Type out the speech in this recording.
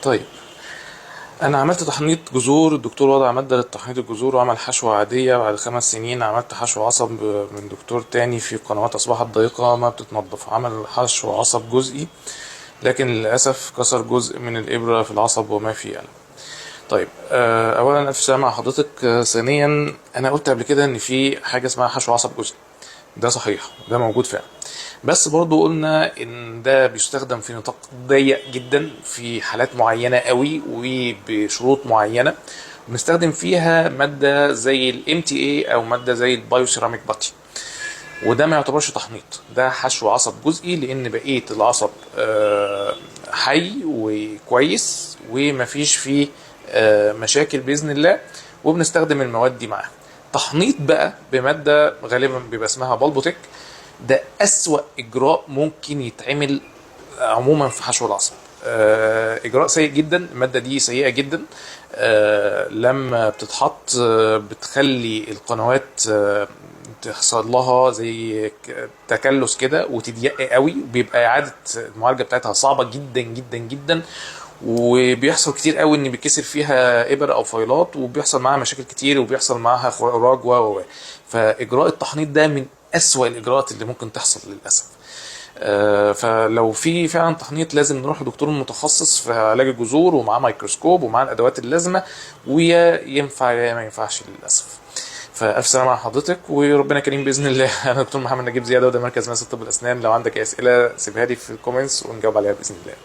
طيب، انا عملت تحنيط جذور، الدكتور وضع مادة للتحنيط الجذور وعمل حشوة عادية. بعد 5 سنين عملت حشو عصب من دكتور تاني في قنوات اصبحت ضيقة ما بتتنظف، عمل حشو عصب جزئي لكن للأسف كسر جزء من الإبرة في العصب وما في ألم. طيب، أولا ألف سلامة على حضرتك. ثانيا أنا قلت قبل كده إن في حاجة اسمها حشو عصب جزئي، ده صحيح، ده موجود فعلا، بس برضو قلنا ان ده بيستخدم في نطاق ضيق جدا في حالات معينة قوي وبشروط معينة، بنستخدم فيها مادة زي ال MTA او مادة زي ال bioceramic putty، وده ما يعتبرش تحنيط، ده حشو عصب جزئي لان بقية العصب حي وكويس ومفيش فيه مشاكل باذن الله، وبنستخدم المواد دي معاه. تحنيط بقى بمادة غالبا بيبقى اسمها Pulpotec، ده أسوأ إجراء ممكن يتعمل عموما في حشو العصب. اجراء سيء جدا، المادة دي سيئه جدا. لما بتتحط بتخلي القنوات تحصل لها زي تكلس كده وتضيق قوي، وبيبقى اعاده المعالجة بتاعتها صعبة جدا جدا جدا، وبيحصل كتير قوي ان بيكسر فيها ابر او فايلات، وبيحصل معاها مشاكل كتير، وبيحصل معاها خراج و فاجراء التحنيط ده من اسوأ الاجراءات اللي ممكن تحصل للاسف. فلو في فعلا تحنيط لازم نروح لدكتور متخصص في علاج الجذور ومعاه ميكروسكوب ومعاه الادوات اللازمة، ويا ينفع يا ما ينفعش للاسف. فالف سلامه على حضرتك وربنا كريم باذن الله. انا دكتور محمد نجيب زياده، وده مركز ماس طب الاسنان. لو عندك اي اسئلة سيبها لي في ال comments ونجاوب عليها باذن الله.